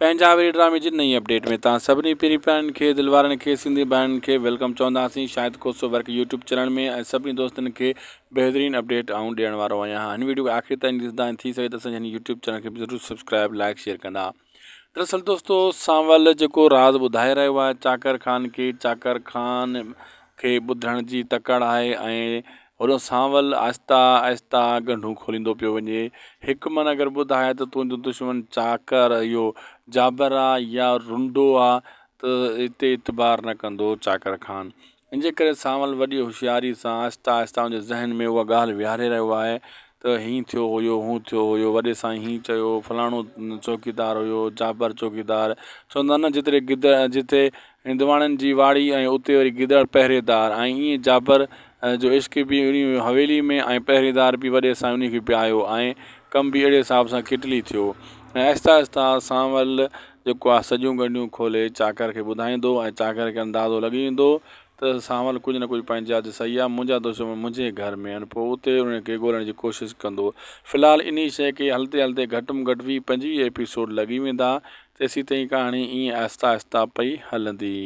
پنهنجا ويري ڊرامي جي نئين اپڊيٽ ۾ توهان سڀني پرين پيارن کي دل وارن کي سنڌي ڀائرن کي welcome چونداسين Shahid Khoso work YouTube channel ۾ ۽ سڀني دوستن کي بهترين اپڊيٽ آئون ڏيڻ وارو آهيان هن ويڊيو کي آخر تائين ڏسندا ۽ ٿي سگهي ته اسان جي هن يوٽيوب چينل کي به ضرور سبسڪرائب لائڪ شيئر ڪندا دراصل دوستو سانول جيڪو راز ٻڌائي رهيو آهي چاڪر خان کي چاڪر خان کي ٻڌڻ جي تڪڙ آهي ۽ هوڏو سانول آهستي آهستي ڳنڍون کوليندو پيو وڃي. هڪ من اگر ٻڌائي ته تنهنجو دشمن چاڪر اهو جابر آ يا رنڊو آ ته اتي اعتبار نه ڪندو چاڪر خان. ان جي ڪري سانول وڏي هوشياري سان آهستي آهستي ان جي ذهن ۾ اها ڳالهه ويهاري رهيو آهي ته هيئن ٿيو هيو هون ٿيو هيو وڏي سائين هيئن چيو فلاڻو چوڪيدار هيو جابر چوڪيدار چوندا آهن نه جتي گدڙ جتي هندواڻن جي واڙي ۽ اتي وري گدڙ پهريدار ۽ ائين جابر جو عشق به انهي حويلي ۾ ۽ پهريدار به وڏي سائين انهي کي پيايو ۽ ڪم به اهڙي حساب سان ڪٽلي ٿيو ۽ آهستي آهستي سانول جيڪو آهي سڄيون ڳنڍيون کولي چاڪر کي ٻڌائيندو ۽ چاڪر کي اندازو لڳي ويندو ته سانول ڪجهه نه ڪجهه پنهنجي جاء تي صحيح آهي منهنجا دشمن منهنجي گهر ۾ آهن پوء اتي انهن کي ڳولڻ جي ڪوشش ڪندو في الحال انهي شيء کي هلتي هلتي گهٽ م گهٽ 20 25 ايپيسوڊ لڳي ويندا تيسيتائين ڪهاڻي ائين آهستي آهستي پئي هلندي.